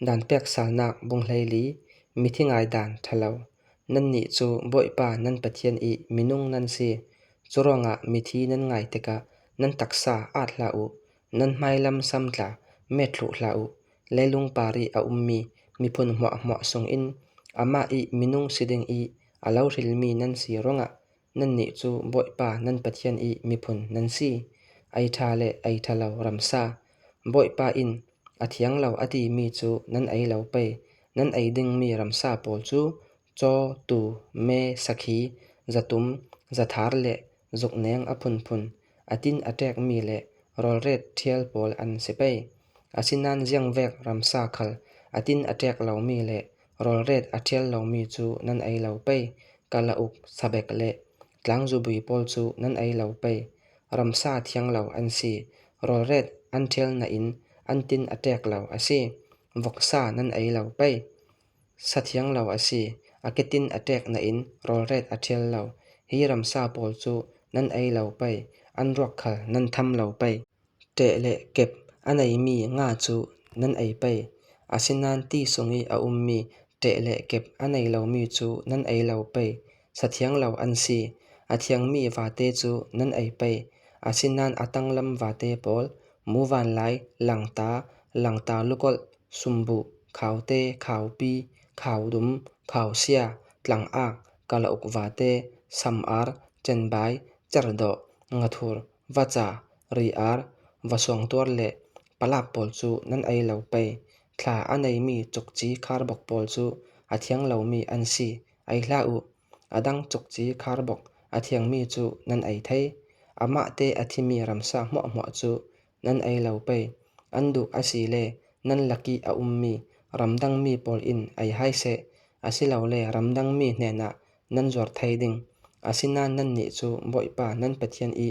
Danpek salnak bung 14, mithi ngai dan ṭhalo. Nannih cu Bawipa nan Pathian i minung nan si. Curuangah mithi nan ngai tikah nan taksa aat hlah u, nan hmailam sam tla met thlu hlah u. Leilung par i a ummi miphun hmuahhmuah sungin amah i minung si ding i a lohrilmi nan si ruangah nannih cu Bawipa nan Pathian i miphun nan si. Ei ṭha le ei ṭhalo ramsa, Bawipa inn a thiang lo a timi cu nan ei lo pei. Nan ei dingmi ramsa pawl cu caw, tuu, me, sakhi, zatum, zathar le zukneng a phunphun, a tin a ṭekmi le rawlret ṭhial pawl an si pei. Asinain ziangvek ramsa khal a tin a ṭek lomi le rawlret a ṭhial lomi cu nan ei lo pei. Kalauk, sabek le tlangzubui pawl cu nan ei lo pei. Ramsa thianglo an si. Rawlret an ṭhial nain an tin a ṭek lo a si. Voksa nan ei lo pei. Sa thianglo a si. A ketin a ṭek nain rawlret a ṭhial lo. Hi ramsa pawl cu nan ei lo pei. An ruak khal nan tham lo pei. Ṭeh le kep a neimi nga cu nan ei pei. Asinain ti sung i a ummi ṭeh le kep a nei lomi cu nan ei lo pei. Sa thianglo an si. A thiangmi vate cu nan ei pei. Asinain a tanglam vate pawl, muvanlai, langta, langta lukawlh, sumbuh, khaute, khaupi, khaudum, khausia, tlangak, kalauk vate, sam-ar, cenbai, cerdawh, ngathur, vaca, ri-ar, vasuangtuar le palak pawl cu nan ei lo pei. Thla a neimi cukci kharbok pawl cu a thiang lomi an si. Ei hlah u. A dang cukci kharbok a thiangmi cu nan ei thei. Amahte a thimi ramsa hmuahhmuah cu nan ei lo pei. An duh a si le nan lak i a ummi ramdangmi pawl in ei hai seh, asilole ramdangmi hnenah nan zuar thai ding. Asinain nannih cu Bawipa nan Pathian i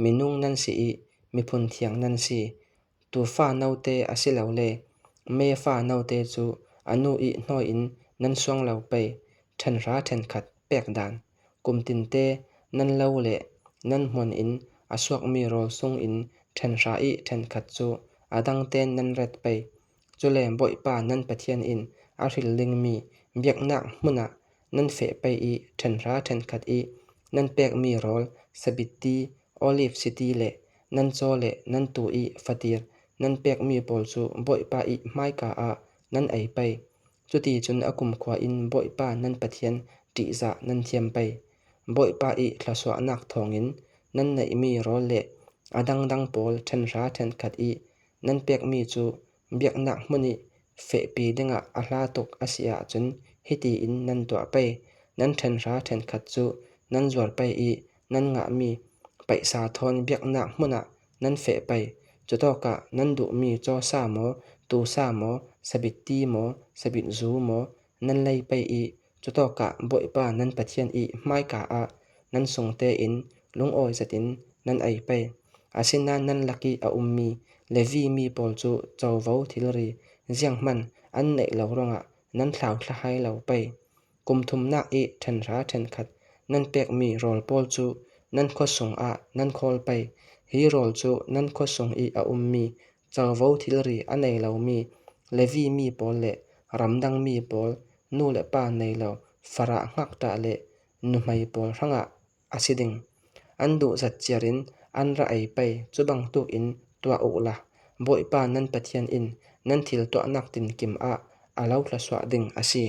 minung nan si i miphun thiang nan si. Tuufa note asilole mefa note cu a nu i hnawi in nan suang lo pei. Ṭhenhra ṭhenkhat pek dan. Kum tinte nan lo le nan hmuan in a suakmi rawl sung in ṭhenhra i ṭhenkhat cu a dang tein nan ret pei. Cule Bawipa nan Pathian in a hril dingmi biaknak hmun ah nan feh pei i ṭhenhra ṭhenkhat i nan pekmi rawl, sabitti, oliv chiti le nan caw le nan tuu i fatir nan pekmi pawl cu Bawipa i hmaika ah nan ei pei. Cuticun a kumkhua in Bawipa nan Pathian ṭihzah nan thiam pei. Bawipa i thluachuahnak thawngin nan neihmi rawl le a dangdang pawl ṭhenhra ṭhenkhat i nan pekmi cu biaknak hmun i fehpi dingah a hla tuk a si ahcun hiti in nan tuah pei. Nan ṭhenhra ṭhenkhat cu nan zuar pei i nan ngahmi paihsa thawn biaknak hmun ah nan feh pei. Cutawkah nan duhmi cawsa maw, tuusa maw, sabitti maw, sabitzu maw nan lei pei i cutawkah Bawipa nan Pathian i hmaika ah nan sung tein lungawi zat in nan ei pei. Asinain nan lak i a ummi Levi mi pawl cu covo thilri zianghmanh an neih lo ruangah nan thlau thlahai lo pei. Kum thumnak i ṭhenhra ṭhenkhat nan pekmi rawl pawl cu nan khua sungah nan khawl pei. Hi rawl cu nan khua sung i a ummi covo thilri a nei lomi Levi mi pawl le ramdang mi pawl, nu le pa nei lo farah ngakṭah le nuhmei pawl hrangah a si ding. An duh zat ciar in an ra ei pei. Cu bantukin tuah u law Bawipa nan Pathian in nan thil tuahnak tinkim ah a lo thluachuah ding a si.